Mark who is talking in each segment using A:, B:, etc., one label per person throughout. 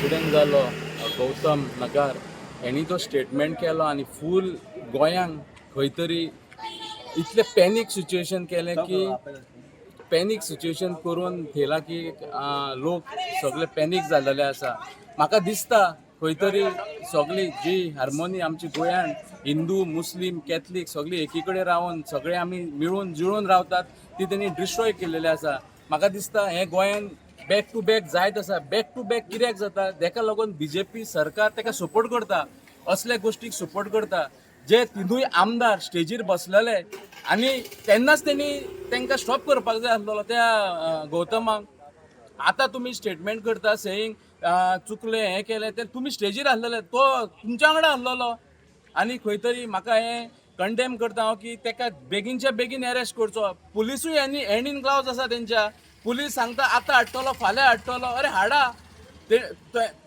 A: Incident जालो, गौतम नगर हेणी जो statement केलो आनी फूल गोंयांक खंय तरी इतलें पॅनीक सिच्युएशन केलें की पॅनीक सिच्युएशन करून थेयलां की लोक सगळे पॅनीक जाल्लेले आसा. म्हाका दिसता खंय तरी सगळी जी हार्मोनी आमची गोंयान हिंदू, मुस्लीम, कॅथलीक सगळी एकी कडेन रावन सगळे आमी मिळून जुळून रावतात, ती तेणी डिस्ट्रॉय केलेली आसा. म्हाका दिसता हें गोंयान बॅक टू बॅक जायत आसा. बॅक टू बॅक कित्याक जाता? तेका लागून बीजेपी सरकार तेका सपोर्ट करता, असल्या गोश्टीक सपोर्ट करता. जे तिनूय आमदार स्टेजीर बसलेले आनी तेन्नाच तेणी तांकां स्टॉप करपाक जाय आसलेलो त्या गौतमाक. आतां तुमी स्टेटमेंट करता सेईंग चुकले, हें केलें तें. तुमी स्टेजीर आसलेले, तो तुमच्या वांगडा आसलेलो. आनी खंय तरी म्हाका हें कंडेम करता हांव की तेका बेगीनच्या बेगीन अरेस्ट करचो. पुलिसूय हेणी हँड इन ग्लावज आसा तेंच्या. पुलीस सांगता आतां हाडटलो, फाल्यां हाडटलो. अरे हाडा. ते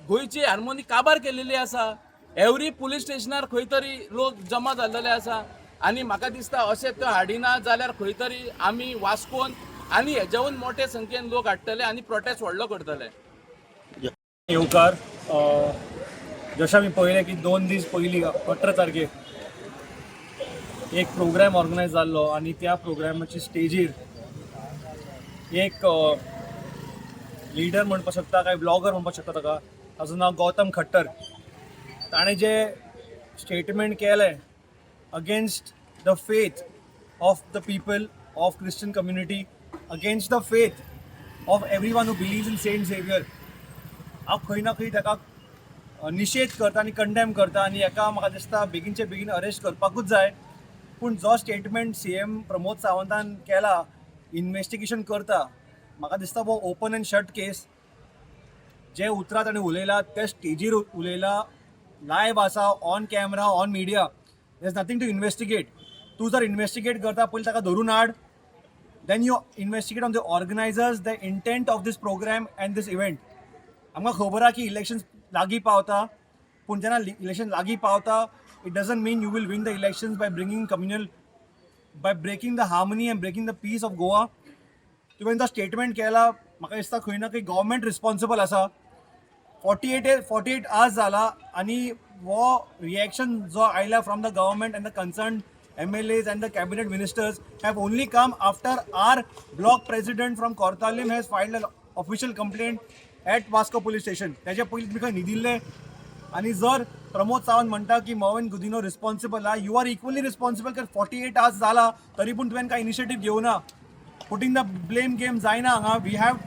A: गोंयची हार्मोनी काबार केलेली आसा. एवरी पुलीस स्टेशनार खंय तरी लोक जमा जाल्लेले आसा आनी म्हाका दिसता अशें तो हाडिना जाल्यार खंय तरी आमी वास्कोन आनी हेज्याहून मोठे संख्येन लोक हाडटले आनी प्रोटेस्ट व्हडलो करतले.
B: येवकार. जशें आमी पळयलें की 2 दीस पयलीं 18 तारखेक एक प्रोग्राम ऑर्गनायज जाल्लो आनी त्या प्रोग्रामाची स्टेजीर एक लिडर म्हणपाक शकता काय ब्लॉगर म्हणपाक शकता ताका, ताजो नांव गौतम खट्टर. ताणें जें स्टेटमेंट केलें against the faith of the people of Christian community, against the faith of everyone who believes in Saint Xavier, हांव खंय ना खंय ताका निशेध करता आनी कंडेम करता आनी हेका म्हाका दिसता बेगीनचे बेगीन अरेस्ट करपाकूच जाय. पूण जो स्टेटमेंट सीएम प्रमोद सावंतान केला, इन्वेस्टिगेशन करता, म्हाका दिसता हो ओपन अँड शट केस. जे उतरां ताणें उलयला ते स्टेजीर उलयला, लायव्ह आसा, on camera, on media. There is nothing to investigate. तूं जर इन्वेस्टिगेट करता, पयलीं ताका धरून हाड, then you investigate on the organizers, the intent of this program and this event. आमकां खबर आहा की इलेक्शन लागीं पावता, पूण जेन्ना इलेक्शन लागीं पावता, it doesn't mean you will win the elections by bringing communal, by breaking the harmony and breaking the peace of Goa. तुवें जो स्टेटमेंट केला, म्हाका दिसता खंय ना खंय गव्हर्मेंट रिस्पॉन्सिबल आसा. 48 hours जाला आनी हो रिएक्शन जो आयला from the government and the concerned MLAs and the cabinet ministers have only come after our block president from Cortalim has filed an official complaint at Vasco police station. त्याच्या पयलीं तुमी खंय न्हिदिल्ले? आनी जर प्रमोद सावंत म्हणटा की मॉविन गुदिनो रिस्पॉन्सिबल आहा, you are equally responsible, कारण 48 आवर्स जाला तरी पूण तुवें कांय इनिशिएटीव घेवना. पुटींग the blame game जायना हांगा.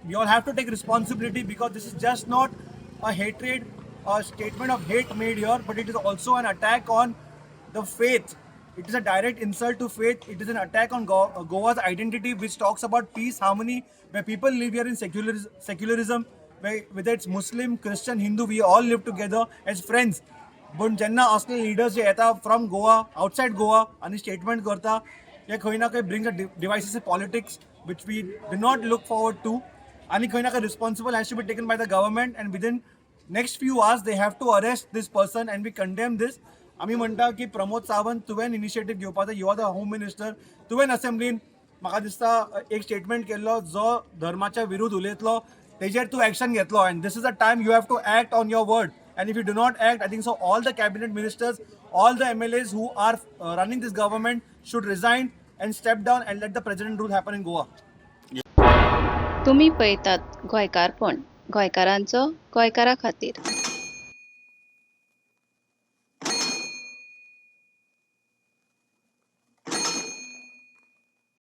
B: We all have to take responsibility because this is just not a hatred, a statement of hate made here, but it is also an attack on the faith. It is a direct insult to faith. It is an attack on Goa's identity, which talks about peace, harmony, where people live here in secularism, where whether it's Muslim, Christian, Hindu, we all live together as friends. पण जेन्ना असले leaders जे येता from Goa, outside Goa आनी statement करता, हे खंय ना खंय brings a divisive politics which we do not look forward to. आनी खंय ना खंय responsible has to be taken by the government and within next few hours they have to arrest this person and we condemn this. आमी म्हणटा की प्रमोद सावंत, तुवें initiative घेवपाक जाय. You are the home minister. तुवें असेंब्लीन म्हाका दिसता एक स्टेटमेंट केल्लो जो धर्माच्या विरुद्ध उलयतलो, तेजेर तूं एक्शन घेतलो and this is a time you have to act on your word. And if you do not act, I think so all the cabinet ministers, all the MLAs who are running this government should resign and step down and let the president rule happen in Goa.
C: तुम्ही पळयतात गोंयकारपण, गोंयकारांचो गोंयकारा खातीर.